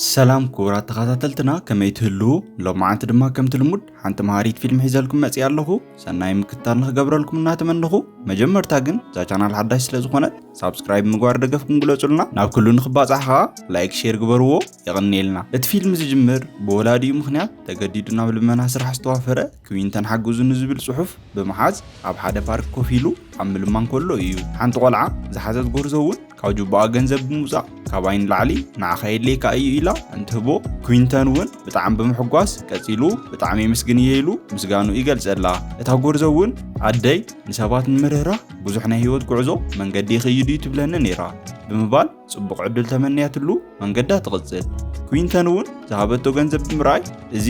ሰላም ክቡራት ተኸታተልትና፣ ከመይ ትህልዉ? ሎማዓንቲ ድማ ከምቲ ልሙድ ሓንቲ መሃሪት ፊልም ሒዘልኩም መጺእ ኣለኹ። ሰናይ ምክትታል ንክገብረልኩም እናተመነኹ፣ መጀመርታ ግን እዛ ቻናል ሓዳሽ ስለ ዝኾነት ሳብስክራይብ ምግባር ደገፍኩም ግለጹልና። ናብ ኩሉ ንክባጻሕ ኸኣ ላይክ፣ ሼር ግበርዎ። የቐንየልና። እቲ ፊልም ዝጅምር ብወላዲኡ ምኽንያት ተገዲዱ ናብ ልመና ስራሕ ዝተዋፈረ ክዊንተን ሓግዙኒ ዝብል ጽሑፍ ብምሓዝ ኣብ ሓደ ፓርክ ኮፍ ኢሉ ኣብ ምልማን ከሎ እዩ። ሓንቲ ቆልዓ ዝሓዘት ጎርዞ እውን ካብ ጁባኣ ገንዘብ ብምውጻእ፣ ካባይ ንላዕሊ ንዓኻ የድልየካ እዩ ኢላ እንትህቦ፣ ኩዊንተን እውን ብጣዕሚ ብምሕጓስ ቀጺሉ ብጣዕሚ የመስግን እየ ኢሉ ምስጋኑ ይገልጸላ። እታ ጎርዞ እውን ኣደይ ንሰባት ንምርህራህ ብዙሕ ናይ ህይወት ጉዕዞ መንገዲ ይኸይድ እዩ ትብለኒ ነይራ ብምባል ጽቡቕ ዕድል ተመንያትሉ መንገዳ ትቕጽል። ኩዊንተን እውን ዝሃበቶ ገንዘብ ብምርኣይ፣ እዚ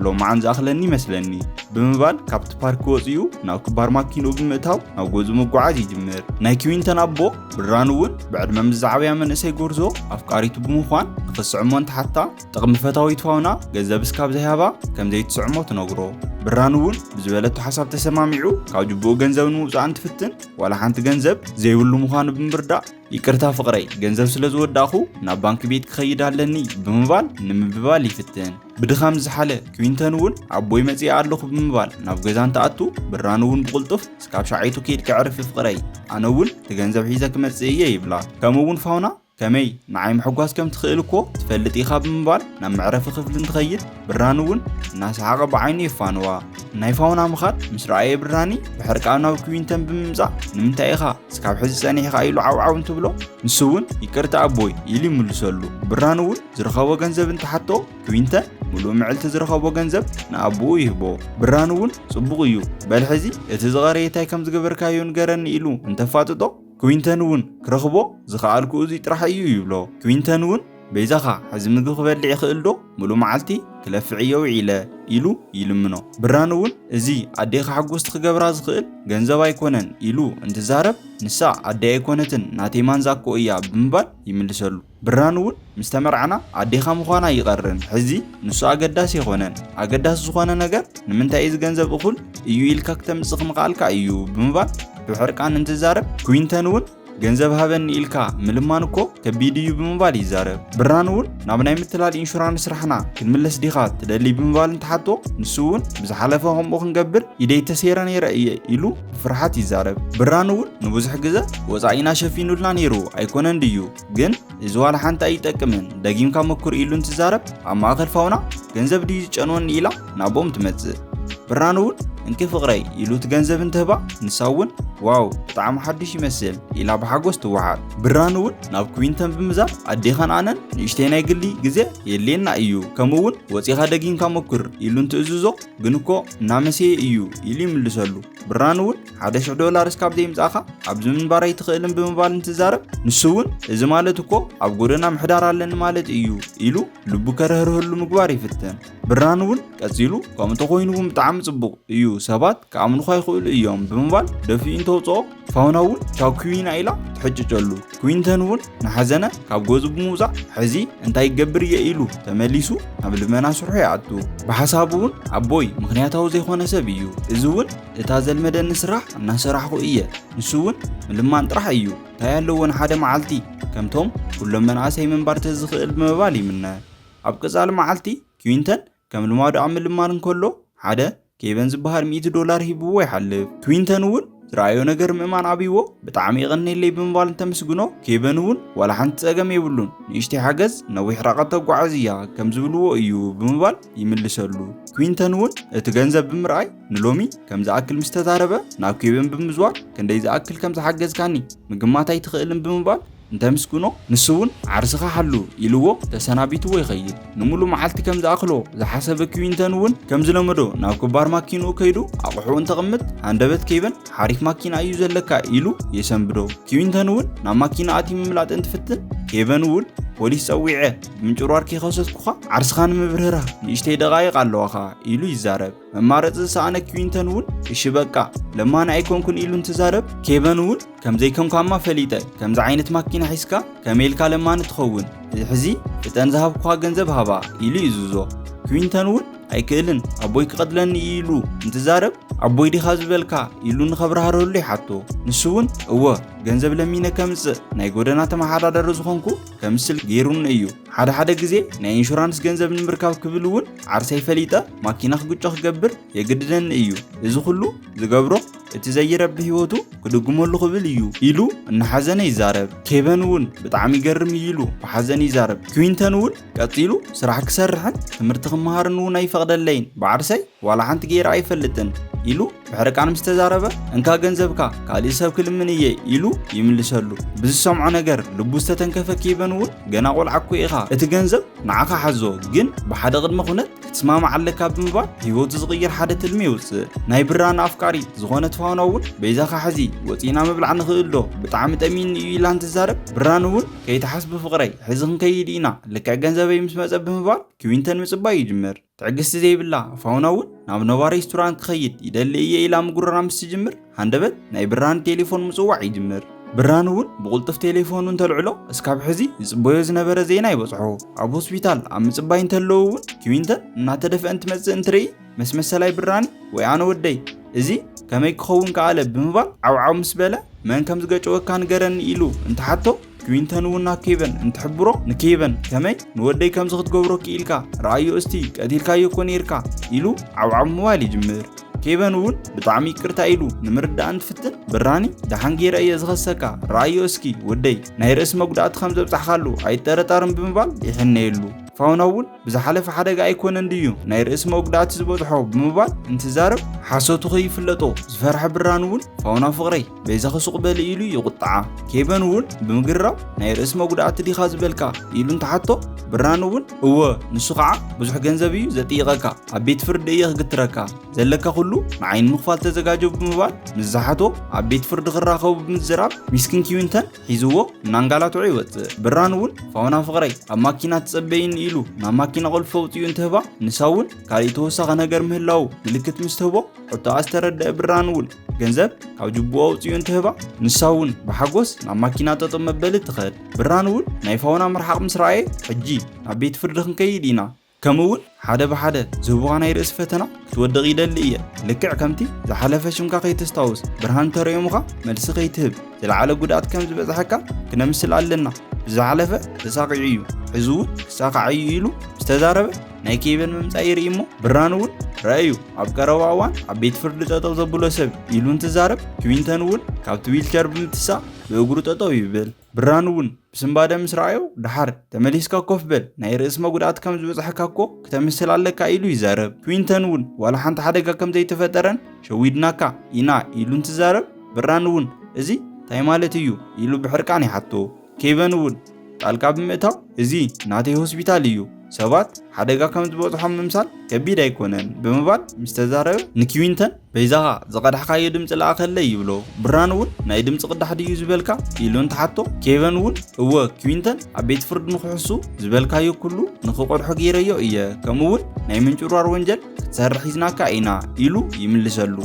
ሎማዓን ዝኣኽለኒ ይመስለኒ ብምባል ካብቲ ፓርክ ወጺኡ ናብ ክባር ማኪንኡ ብምእታው ናብ ገዝኡ ምጉዓዝ ይጅምር። ናይ ኩዊንተን ኣቦ ብራን እውን ብዕድመ ምስ ዝዓበያ መንእሰይ ጎርዞ ኣፍቃሪቱ ብምዃን ንኽስዕሞ እንትሓታ፣ ጥቕሚ ፈታዊት ፋውና ገንዘብ እስካብ ዘይሃባ ከም ዘይትስዕሞ ትነግሮ። ብራን እውን ብዝበለቶ ሓሳብ ተሰማሚዑ ካብ ጅቡኡ ገንዘብ ንምውጻእ እንትፍትን፣ ዋላ ሓንቲ ገንዘብ ዘይብሉ ምዃኑ ብምርዳእ፣ "ይቅርታ ፍቕረይ፣ ገንዘብ ስለ ዝወዳእኹ ናብ ባንክ ቤት ክኸይድ ኣለኒ" ብምባል ንምብባል ይፍትን። ብድኻም ዝሓለ ኩዊንተን እውን "ኣቦይ መጺኣ ኣለኹ" ብምባል ናብ ገዛ እንትኣቱ፣ ብራን እውን ብቕልጡፍ "እስካብ ሻዒቱ ኬድኪ ዕርፊ ፍቕረይ፣ ኣነ እውን እቲ ገንዘብ ሒዘ ክመጽእ እየ" ይብላ። ከምኡ እውን ፋውና "ከመይ ንዓይ ምሕጓስ ከም ትኽእል እኮ ትፈልጥ ኢኻ" ብምባል ናብ መዕረፊ ክፍሊ እንትኸይድ፣ ብራን እውን እናሰሓቐ ብዓይኑ የፋንዋ። ናይ ፋውና ምኻድ ምስ ረኣየ፣ ብራኒ ብሕርቃኑ ናብ ኩዊንተን ብምምጻእ "ንምንታይ ኢኻ እስካብ ሕዚ ጸኒሕካ?" ኢሉ ዓውዓው እንትብሎ፣ ንሱ እውን "ይቅርታ ኣቦይ" ኢሉ ይምልሰሉ። ብራን እውን ዝረኸቦ ገንዘብ እንትሓቶ፣ ኩዊንተን ምሉእ ምዕልቲ ዝረኸቦ ገንዘብ ንኣቦኡ ይህቦ። ብራን እውን "ጽቡቕ እዩ፣ በል ሕዚ እቲ ዝቐረየ እንታይ ከም ዝገበርካዮ ንገረኒ" ኢሉ እንተፋጥጦ፣ ኩዊንተን እውን "ክረኽቦ ዝኸኣልኩ እዙይ ጥራሕ እዩ" ይብሎ። ኩዊንተን እውን "በይዛኻ ሕዚ ምግቢ ክበልዕ ይኽእል ዶ? ምሉእ መዓልቲ ክለፍዕ እየ ውዒለ" ኢሉ ይልምኖ። ብራን እውን "እዚ ኣዴኻ ሕጉስቲ ክገብራ ዝኽእል ገንዘብ ኣይኮነን" ኢሉ እንትዛረብ፣ ንሳ "ኣደይ ኣይኮነትን፣ ናተይ ማንዛ እኮ እያ" ብምባል ይምልሰሉ። ብራን እውን "ምስ ተመርዓና ኣዴኻ ምዃና ይቐርን፣ ሕዚ ንሱ ኣገዳሲ ኣይኮነን። ኣገዳሲ ዝኾነ ነገር ንምንታይ እዚ ገንዘብ እኹል እዩ ኢልካ ክተምጽእ ምኽኣልካ እዩ" ብምባል ብሕርቃን እንትዛረብ፣ ኩዊንተን እውን "ገንዘብ ሃበኒ ኢልካ ምልማን እኮ ከቢድ እዩ" ብምባል ይዛረብ። ብራን እውን "ናብ ናይ ምትላል ኢንሹራንስ ስራሕና ክንምለስ ዲኻ ትደሊ?" ብምባል እንትሓቶ፣ ንሱ እውን "ብዝሓለፈ ከምኡ ክንገብር ኢደይ ተሰይረ ነይረ እየ" ኢሉ ብፍርሓት ይዛረብ። ብራን እውን "ንብዙሕ ግዘ ወጻኢና ሸፊኑልና ነይሩ ኣይኮነን ድዩ? ግን እዚ ዋላ ሓንቲ ኣይጠቅምን፣ ደጊምካ ሞክር" ኢሉ እንትዛረብ፣ ኣብ ማእከል ፋውና "ገንዘብ ድዩ ዝጨንወኒ?" ኢላ ናቦም ትመጽእ። ብራን እውን "እንኪ ፍቕረይ" ኢሉ እቲ ገንዘብ እንትህባ፣ ንሳ እውን "ዋው፣ ብጣዕሚ ሓድሽ ይመስል" ኢላ ብሓጎስ ትወሓጥ። ብራን እውን ናብ ኩዊንተን ብምዛር "ኣዴኻን ኣነን ንእሽተይ ናይ ግሊ ግዜ የድልየና እዩ፣ ከምኡ እውን ወጺኻ ደጊምካ ሞክር" ኢሉ እንትእዝዞ፣ "ግን እኮ እናመሰየ እዩ" ኢሉ ይምልሰሉ። ብራን እውን "ሓደ ሽሕ ዶላር እስካብ ዘይምጻእኻ ኣብዚ ምንባር ኣይትኽእልን" ብምባል እንትዛረብ፣ ንሱ እውን "እዚ ማለት እኮ ኣብ ጎደና ምሕዳር ኣለኒ ማለት እዩ" ኢሉ ልቡ ከርህርህሉ ምግባር ይፍትን። ብራን እውን ቀጺሉ "ከምኡ ተኾይኑ እውን ብጣዕሚ ጽቡቕ እዩ፣ ሰባት ክኣምኑኻ ይኽእሉ እዮም" ብምባል ደፊኡ እንተውጽኦ፣ ፋውና እውን "ቻው ኩዊና" ኢላ ትሕጭጨሉ። ኩዊንተን እውን እናሓዘነ ካብ ገዝኡ ብምውጻእ፣ "ሕዚ እንታይ ይገብር እየ?" ኢሉ ተመሊሱ ናብ ልመና ስርሑ ይኣቱ። ብሓሳቡ እውን "ኣቦይ ምኽንያታዊ ዘይኮነ ሰብ እዩ፣ እዚ እውን እታ ዘልመደኒ ስራሕ እናሰራሕኩ እየ፣ ንሱ እውን ምልማን ጥራሕ እዩ፣ እንታይ ኣለዎ ንሓደ መዓልቲ ከምቶም ኩሎም መናእሰይ ምንባር ተዝኽእል" ብምባል ይምነ። ኣብ ቀጻሊ መዓልቲ ኩዊንተን ከም ልማዱ ኣብ ምልማን እንከሎ፣ ሓደ ኬቨን ዝበሃል ሚእቲ ዶላር ሂብዎ ይሓልፍ። ኩዊንተን እውን ዝረኣዮ ነገር ምእማን ኣብይዎ፣ "ብጣዕሚ የቐንየለይ" ብምባል እንተምስግኖ፣ ኬቨን እውን "ዋላ ሓንቲ ጸገም የብሉን፣ ንእሽተይ ሓገዝ ነዊሕ ርሕቀት ተጓዓዝ እያ" ከም ዝብልዎ እዩ ብምባል ይምልሰሉ። ኩዊንተን እውን እቲ ገንዘብ ብምርኣይ፣ ንሎሚ ከም ዝኣክል ምስ ተዛረበ፣ ናብ ኬቨን ብምዝዋር "ክንደይ ዝኣክል ከም ዝሓገዝካኒ ምግማት ኣይትኽእልን" ብምባል እንተምስግኖ፣ ንሱ እውን "ዓርስኻ ሓሉ" ኢልዎ ተሰናቢትዎ ይኸይድ። ንምሉእ መዓልቲ ከም ዝኣኽሎ ዝሓሰበ ኩዊንተን እውን ከም ዝለመዶ ናብ ክባር ማኪንኡ ከይዱ ኣቑሑ እንተቕምጥ፣ ሃንደበት ኬቨን "ሓሪፍ ማኪና እዩ ዘለካ" ኢሉ የሰንብዶ። ኩዊንተን እውን ናብ ማኪና ኣትዩ ምምላጥ እንትፍትን፣ ኬቨን እውን "ፖሊስ ጸዊዐ ብምጭርዋር ከይኸሰስኩኻ ዓርስኻ ንምብርህራህ ንእሽተይ ደቓይቕ ኣለዋኻ" ኢሉ ይዛረብ። መማረጺ ዝሰኣነ ኩዊንተን እውን "እሺ በቃ ለማኒ ኣይኮንኩን" ኢሉ እንትዛረብ፣ ኬቨን እውን "ከም ዘይኮንካማ ፈሊጠ፣ ከምዚ ዓይነት ማኪና ሒዝካ ከመይ ኢልካ ለማኒ ትኸውን? ሕዚ ፍጠን ዝሃብኩኻ ገንዘብ ሃባ" ኢሉ ይእዝዞ። ኩዊንተን እውን "ኣይክእልን፣ ኣቦይ ክቐትለኒ እዩ" ኢሉ እንትዛረብ፣ ኣቦይ ዲኻ ዝበልካ? ኢሉ ንኸብራህረሉ ይሓቶ። ንሱ እውን እወ፣ ገንዘብ ለሚነ ከምጽእ ናይ ጎደና ተመሓዳደሪ ዝኾንኩ ከምስል ገይሩኒ እዩ። ሓደ ሓደ ግዜ ናይ ኢንሹራንስ ገንዘብ ንምርካብ ክብል እውን ዓርሰይ ፈሊጠ ማኪና ክግጮ ክገብር የግድደኒ እዩ። እዚ ኩሉ ዝገብሮ እቲ ዘይረቢ ህይወቱ ክድግመሉ ክብል እዩ ኢሉ እናሓዘነ ይዛረብ። ኬቨን እውን ብጣዕሚ ይገርም እዩ ኢሉ ብሓዘን ይዛረብ። ኩዊንተን እውን ቀጺሉ ስራሕ ክሰርሕን ትምህርቲ ክመሃርን እውን ኣይፈቕደለይን፣ ብዓርሰይ ዋላ ሓንቲ ገይረ ኣይፈልጥን ኢሉ ብሕርቃን ምስ ተዛረበ፣ እንካ ገንዘብካ፣ ካልእ ሰብ ክልምን እየ ኢሉ ይምልሰሉ። ብዝሰምዖ ነገር ልቡ ዝተተንከፈ ኬቨን እውን፣ ገና ቆልዓ እኮ ኢኻ፣ እቲ ገንዘብ ንዓኻ ሓዞ፣ ግን ብሓደ ቅድመ ኩነት ክትስማማዕ ኣለካ ብምባል ህይወቱ ዝቕይር ሓደ ትልሚ የውፅእ። ናይ ብራን ኣፍቃሪት ዝኾነት ፋውና እውን በይዛኻ ሕዚ ወፂና ምብላዕ ንኽእል ዶ? ብጣዕሚ ጠሚኒ እዩ ኢላ እንትዛረብ፣ ብራን እውን ከይትሓስቢ ፍቕረይ፣ ሕዚ ክንከይድ ኢና፣ ልክዕ ገንዘበይ ምስ መፀ ብምባል ክዊንተን ምፅባይ ይጅምር። ትዕግስቲ ዘይብላ ፋውና እውን ናብ ኖቫ ሬስቶራንት ክኸይድ ይደሊ እየ ኢላ ምጉርራም ምስ ትጅምር፣ ሃንደበት ናይ ብራን ቴሌፎን ምጽዋዕ ይጅምር። ብራን እውን ብቕልጡፍ ቴሌፎኑ እንተልዕሎ፣ እስካብ ሕዚ ዝጽበዮ ዝነበረ ዜና ይበጽሖ። ኣብ ሆስፒታል ኣብ ምጽባይ እንተለዉ እውን ክዊንተን እናተደፍአ እንትመጽእ እንትርኢ፣ መስ መሰላይ ብራኒ ወይ ኣነ ወደይ፣ እዚ ከመይ ክኸውን ከኣለ ብምባል ዓውዓው ምስ በለ፣ መን ከም ዝገጨወካ ንገረኒ ኢሉ እንትሓቶ፣ ክዊንተን እውን ናብ ኬቨን እንትሕብሮ፣ ንኬቨን ከመይ ንወደይ ከምዚ ክትገብሮ ክኢልካ? ረኣዮ እስቲ፣ ቀቲልካዮ እኮ ነይርካ ኢሉ ዓውዓው ምባል ይጅምር። ኬቨን እውን ብጣዕሚ ይቅርታ ኢሉ ንምርዳእ እንትፍትን፣ ብራኒ ደሓን ገይረ እየ ዝኸሰካ፣ ረኣዮ እስኪ ወደይ ናይ ርእሲ መጉዳእቲ ከም ዘብጻሕካሉ ኣይጠረጠርን ብምባል ይሕነየሉ። ፋውና እውን ብዝሓለፈ ሓደጋ ኣይኮነን ድዩ ናይ ርእሲ መጉዳእቲ ዝበጽሖ ብምባል እንትዛረብ፣ ሓሶቱ ከይፍለጦ ዝፈርሐ ብራን እውን ፋውና ፍቕረይ በይዛኺ ሱቕ በሊ ኢሉ ይቑጥዓ። ኬቨን እውን ብምግራብ ናይ ርእሲ መጉዳእቲ ዲኻ ዝበልካ ኢሉ እንትሓቶ፣ ብራን እውን እወ፣ ንሱ ከዓ ብዙሕ ገንዘብ እዩ ዘጥይቐካ፣ ኣብ ቤት ፍርዲ እየ ክግትረካ፣ ዘለካ ኩሉ ንዓይ ንምኽፋል ተዘጋጀው ብምባል ምስ ዝሓቶ ኣብ ቤት ፍርዲ ክራኸቡ ብምዝራብ ሚስኪን ኪዊንተን ሒዝዎ እናንጋላትዑ ይወፅእ። ብራን እውን ፋውና ፍቕረይ ኣብ ማኪና ትፀበይኒ ኢሉ ናብ ማኪና ቁልፊ ኣውፅኡ እንትህባ ንሳ እውን ካልእ ተወሳኺ ነገር ምህላው ምልክት ምስ ትህቦ ሕቶኣ ዝተረደአ ብራን እውን ገንዘብ ካብ ጅቡኡ ኣውፅኡ እንትህባ ንሳ እውን ብሓጎስ ናብ ማኪና ጠጠው መበሊ ትኸድ። ብራን እውን ናይ ፋውና ምርሓቕ ምስ ረኣየ ሕጂ ናብ ቤት ፍርዲ ክንከይድ ኢና ከምኡ እውን ሓደ ብሓደ ዝህቡኻ ናይ ርእሲ ፈተና ክትወድቕ ይደሊ እየ። ልክዕ ከምቲ ዝሓለፈ ሽምካ ከይተስታውስ ብርሃን ተረዮሙኻ መልሲ ከይትህብ ዝለዓለ ጉድኣት ከም ዝበፅሐካ ክነምስል ኣለና። ብዝሓለፈ ተሳቒዑ እዩ፣ ሕዚ እውን ክሳኻዕ እዩ ኢሉ ምስ ተዛረበ ናይ ኬቨን ምምፃእ ይርኢ እሞ ብራን እውን ረኣዩ ኣብ ቀረባ እዋን ኣብ ቤት ፍርዲ ጠጠው ዘብሎ ሰብ ኢሉ እንትዛረብ ክዊንተን እውን ካብቲ ዊልቸር ብምትሳእ ብእግሩ ጠጠው ይብል። ብራን እውን ብስንባደ ምስ ረኣዮ ደሓር ተመሊስካ ኮፍ በል ናይ ርእሲ መጉዳእቲ ከም ዝበፅሐካ እኮ ክተምስል ኣለካ ኢሉ ይዛረብ። ክዊንተን እውን ዋላ ሓንቲ ሓደጋ ከም ዘይተፈጠረን ሸዊድናካ ኢና ኢሉ እንትዛረብ ብራን እውን እዚ እንታይ ማለት እዩ ኢሉ ብሕርቃን ይሓቶ። ኬቨን እውን ጣልቃ ብምእታው እዚ ናተይ ሆስፒታል እዩ፣ ሰባት ሓደጋ ከም ዝበፅሖም ምምሳል ከቢድ ኣይኮነን ብምባል ምስ ተዛረበ ንኪዊንተን በይዛኻ ዝቐዳሕካዮ ድምፂ ለኣኸለይ ይብሎ። ብራን እውን ናይ ድምፂ ቅዳሕ ድዩ ዝበልካ ኢሉ እንትሓቶ ኬቨን እውን እወ ኪዊንተን ኣብ ቤት ፍርዲ ንክሕሱ ዝበልካዮ ኩሉ ንክቐድሖ ገይረዮ እየ፣ ከምኡ እውን ናይ ምንጭርዋር ወንጀል ክትሰርሕ ሒዝናካ ኢና ኢሉ ይምልሰሉ።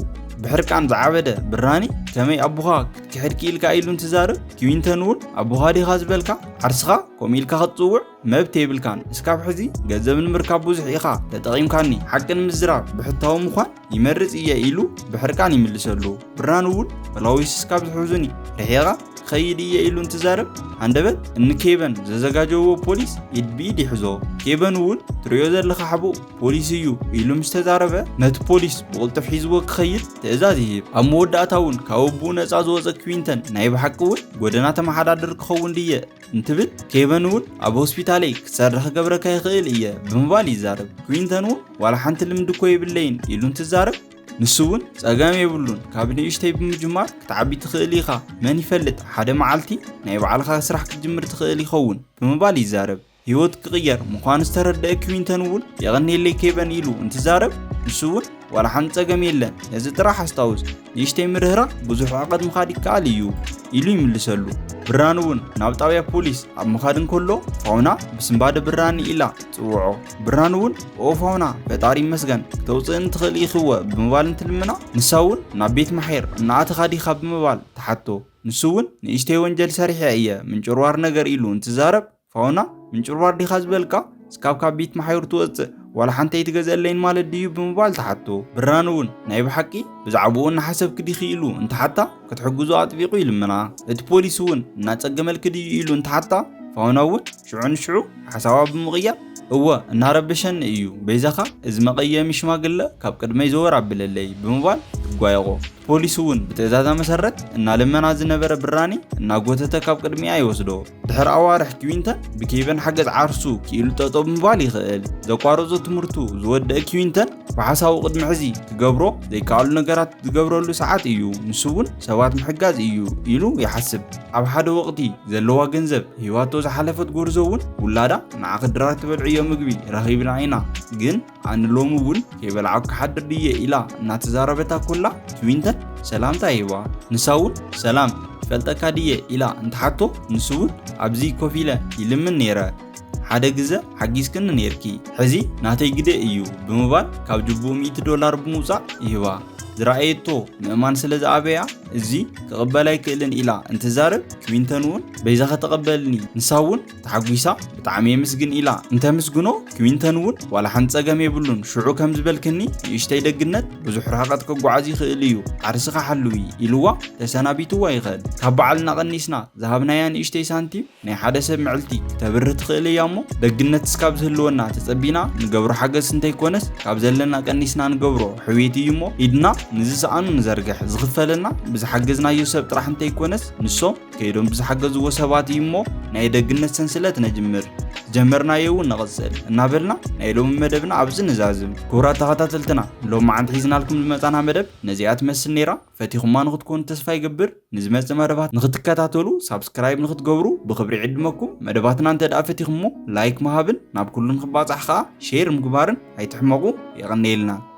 ብሕርቃን ዝዓበደ ብራኒ ከመይ ኣቦኻ ክትክሕድ ክኢልካ ኢሉ እንትዛረብ ኪዊንተን እውን ኣቦኻ ዲኻ ዝበልካ ዓርስኻ ከምኡ ኢልካ ክትፅውዕ መብት የብልካን። እስካብ ሕዚ ገንዘብ ንምርካብ ብዙሕ ኢኻ ተጠቒምካኒ፣ ሓቂ ንምዝራብ ብሕታዊ ምዃን ይመርጽ እየ ኢሉ ብሕርቃን ይምልሰሉ። ብራን እውን ፖላዊስ እስካብ ዝሕዙኒ ርሒቓ ክኸይድ እየ ኢሉ እንትዛረብ፣ ሃንደበት እንኬበን ዘዘጋጀዎ ፖሊስ ኢድ ብኢድ ይሕዞ። ኬበን እውን ትሪኦ ዘለኻ ሓቡእ ፖሊስ እዩ ኢሉ ምስ ተዛረበ፣ ነቲ ፖሊስ ብቕልጡፍ ሒዝዎ ክኸይድ ትእዛዝ ይህብ። ኣብ መወዳእታ እውን ካብ ኣቦኡ ነጻ ዝወጸ ክዊንተን ናይ ብሓቂ እውን ጎደና ተመሓዳድር ክኸውን ድየ እንትብል፣ ኬቨን እውን ኣብ ሆስፒታለይ ክትሰርሕ ክገብረካ ይኽእል እየ ብምባል ይዛረብ። ክዊንተን እውን ዋላ ሓንቲ ልምዲ እኮ የብለይን ኢሉ እንትዛረብ፣ ንሱ እውን ጸገም የብሉን፣ ካብ ንእሽተይ ብምጅማር ክትዓቢ ትኽእል ኢኻ፣ መን ይፈልጥ ሓደ መዓልቲ ናይ ባዕልኻ ስራሕ ክትጅምር ትኽእል ይኸውን ብምባል ይዛረብ። ህይወት ክቕየር ምዃኑ ዝተረደአ ክዊንተን እውን የቐንየለይ ኬቨን ኢሉ እንትዛረብ፣ ንሱ እውን ዋላ ሓንቲ ጸገም የለን፣ ነዚ ጥራሕ ኣስታውስ፣ ንእሽተይ ምርህራህ ብዙሕ ዕቐት ምኻድ ይከኣል እዩ ኢሉ ይምልሰሉ። ብራን እውን ናብ ጣብያ ፖሊስ ኣብ ምኻድ እንከሎ ፋውና ብስንባደ ብራኒ ኢላ ትጽውዖ። ብራን እውን ኦ ፋውና ፈጣሪ ይመስገን ክተውፅእኒ ትኽእል ኢኺ እወ ብምባል እንትልምና ንሳ እውን ናብ ቤት ማሕየር እናኣተኻ ዲኻ ብምባል ትሓቶ። ንሱ እውን ንእሽተይ ወንጀል ሰሪሐ እየ ምንጭርዋር ነገር ኢሉ እንትዛረብ ፋውና ምንጭርዋር ዲኻ ዝበልካ እስካብ ካብ ቤት ማሕየር ትወፅእ ዋላ ሓንቲ ኣይትገዝእለይን ማለት ድዩ ብምባል ትሓቶ። ብራን እውን ናይ ብሓቂ ብዛዕባኡ እናሓሰብኪ ዲኺ ኢሉ እንትሓታ ክትሕግዞ ኣጥቢቑ ይልምና። እቲ ፖሊስ እውን እናጸገመልኪ ድዩ ኢሉ እንትሓታ ፋውና እውን ሽዑ ንሽዑ ሓሳባ ብምቕያር እወ እናረበሸኒ እዩ፣ በይዛኻ እዚ መቐየሚ ሽማግለ ካብ ቅድመይ ዘወር ኣብለለይ ብምባል ትጓየቖ። ፖሊስ እውን ብትእዛዛ መሰረት እናለመና ዝነበረ ብራኒ እናጎተተ ካብ ቅድሚኣ ይወስዶ። ድሕሪ ኣዋርሕ ክዊንተን ብኬቨን ሓገዝ ዓርሱ ክኢሉ ጠጠው ምባል ይኽእል። ዘቋረጾ ትምህርቱ ዝወደአ ክዊንተን ብሓሳቡ ቅድሚ ሕዚ ክገብሮ ዘይከኣሉ ነገራት ዝገብረሉ ሰዓት እዩ። ንሱ እውን ሰባት ምሕጋዝ እዩ ኢሉ ይሓስብ። ኣብ ሓደ ወቕቲ ዘለዋ ገንዘብ ሂባቶ ዝሓለፈት ጎርዞ እውን ውላዳ ንዓ ክድራ ትበልዕዮ ምግቢ ረኺብና ኢና፣ ግን ኣነ ሎሚ እውን ከይበላዕኩ ክሓድር ድየ ኢላ እናተዛረበታ ኮላ ክዊንተን ሰላምታ ይህባ። ንሳ እውን ሰላም ትፈልጠካ ድየ ኢላ እንትሓቶ ንሱ እውን ኣብዚ ኮፍ ኢለ ይልምን ነይረ፣ ሓደ ግዘ ሓጊዝክኒ ነይርኪ፣ ሕዚ ናተይ ግደ እዩ ብምባል ካብ ጅቡኡ ሚእቲ ዶላር ብምውፃእ ይህባ። ዝረኣየቶ ምእማን ስለ ዝኣበያ እዚ ክቕበል ኣይክእልን ኢላ እንትዛረብ ክዊንተን እውን በይዛ ከተቐበልኒ ንሳ እውን ተሓጒሳ ብጣዕሚ የምስግን ኢላ እንተምስግኖ ክዊንተን እውን ዋላ ሓንቲ ጸገም የብሉን ሽዑ ከም ዝበልክኒ ንእሽተይ ደግነት ብዙሕ ርሕቀት ክጓዓዝ ይኽእል እዩ ዓርስኻ ሓልዊ ኢልዋ ተሰናቢትዋ ይኽእል ካብ በዓልና ቀኒስና ዝሃብናያ ንእሽተይ ሳንቲም ናይ ሓደ ሰብ ምዕልቲ ክተብርህ ትኽእል እያ እሞ ደግነት እስካብ ዝህልወና ተጸቢና ንገብሮ ሓገዝ እንተይኮነስ ካብ ዘለና ቀኒስና ንገብሮ ሕውየት እዩ እሞ ኢድና ንዝሰኣኑ ንዘርግሕ ዝኽፈለና ብዝሓገዝናዮ ሰብ ጥራሕ እንተይኮነስ ንሶም ከይዶም ብዝሓገዝዎ ሰባት እዩ እሞ ናይ ደግነት ሰንሰለት ነጅምር ዝጀመርናዮ እውን ንቐጽል እናበልና ናይ ሎሚ መደብና ኣብዚ ንዛዝም። ክቡራት ተኸታተልትና ሎሚ መዓንቲ ሒዝናልኩም ዝመጻና መደብ ነዚኣ ትመስል ነይራ። ፈቲኹማ ንኽትኮኑ ተስፋ ይገብር። ንዝመጽእ መደባት ንኽትከታተሉ ሳብስክራይብ ንኽትገብሩ ብኽብሪ ይዕድመኩም። መደባትና እንተ ደኣ ፈቲኹሞ ላይክ ምሃብን ናብ ኩሉ ንኽባጻሕ ኸኣ ሼር ምግባርን ኣይትሕመቑ። የቐንየልና።